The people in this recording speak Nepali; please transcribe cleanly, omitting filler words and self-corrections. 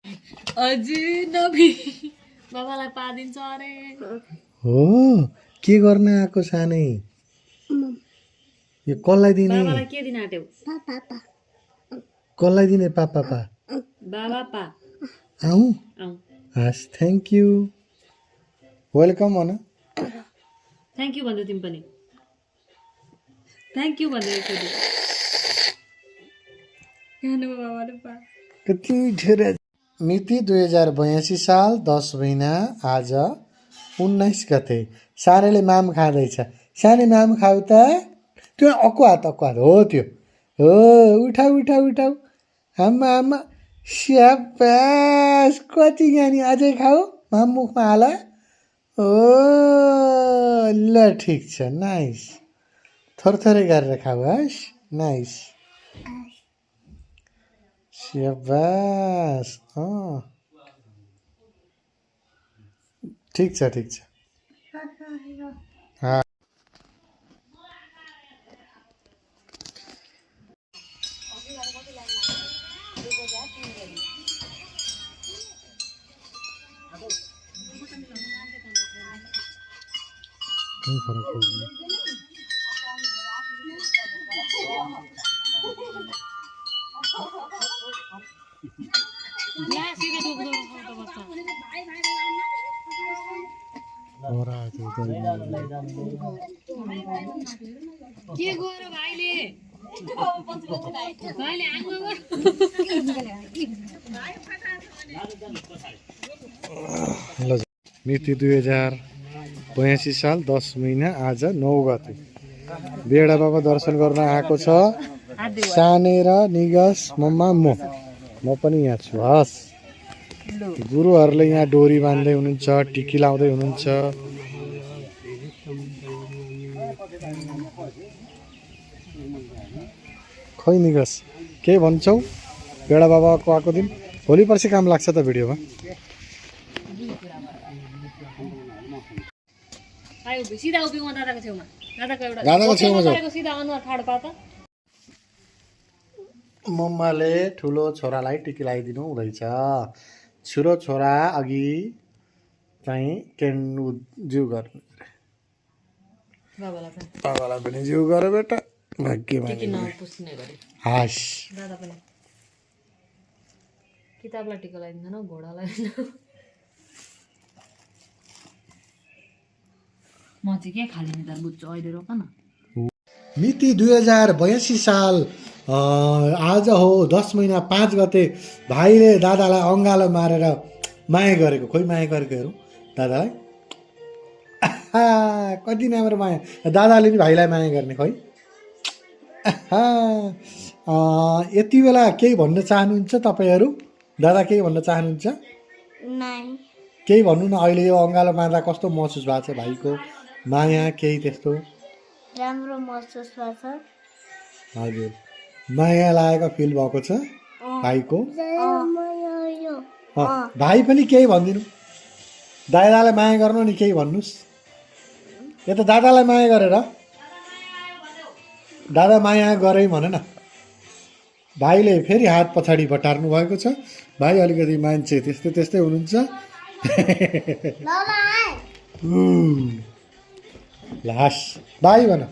अजिनबी बाबालाई पादिन्छ अरे हो के गर्न आएको सानै यो कसलाई दिने बाबालाई के दिन आट्यौ कसलाई दिने पापा पा बाबा पा आऊ आऊ हस् थ्याङ्क यू वेलकम भन थ्याङ्क यू भन्दै तिमी पनि थ्याङ्क यू भन्दै एकचोटि खानु बाबाले पा कति धेरै मिति 2082 साल 10 महिना आज 19 गते सानेले माम खाँदैछ साने माम खाऊ त त्यो अकुहात हो त्यो हो उठाऊ उठाऊ उठाऊ आमा आमा स्याबास कति ज्ञानी अझै खाऊ माम मुखमा हाल ओ ल ठिक छ नाइस थोरै गरेर खाऊ हस् नाइस स्याबास ठिक छ फरक पर्दैन के गएर भाइले भाइले आङ्गो मिति 2082 साल 10 महिना आज 9 गते बेडा बाबा दर्शन गर्न आएको छ साने र निगस मम्मा म पनि यहाँ छु हस् गुरुहरूले यहाँ डोरी बाँध्दै हुनुहुन्छ टिकी लाउँदै हुनुहुन्छ खोइ निगस के भन्छौ बेडा बाबाको आएको दिन भोलि पर्सि काम लाग्छ त भिडियोमा सिधा उभिउँ दादाको छेउमा दादाको छेउमा जाऊ सिधा अनुहार ठाडो पा त मम्माले ठुलो छोरालाई टिकी लगाइदिनु हुँदैछ छिरो छोरा अघि चाहिँ जिउ गर्ने बाबालाई पनि जिउ गर बेटा भाग्यमा हास किताबलाई टिका लगाइदिँदैन घोडालाई म चाहिँ के खालिने त बुझ्छु अहिले रोक न मिति 2082 साल आज हो 10 महिना 5 गते भाइले दादालाई अङ्गालो मारेर माया गरेको खोइ माया गरेको हेरौँ दादालाई कति राम्रो माया दादाले नि भाइलाई माया गर्ने खोइ यति बेला केही भन्न चाहनुहुन्छ तपाईँहरू दादा केही भन्न चाहनुहुन्छ केही भन्नु न अहिले यो अङ्गालो मार्दा कस्तो महसुस भएको छ भाइको माया केही त्यस्तो राम्रो महसुस भएको छ हजुर माया लागेको फिल भएको छ भाइको भाइ पनि केही भनिदिनु दादालाई माया गर्नु नि केही भन्नुहोस् यता दादालाई माया गरेर दादा माया गरे भन न भाइले फेरि हात पछाडि बटार्नु भएको छ भाइ अलिकति मान्छे त्यस्तै त्यस्तै हुनुहुन्छ लास भाइ भन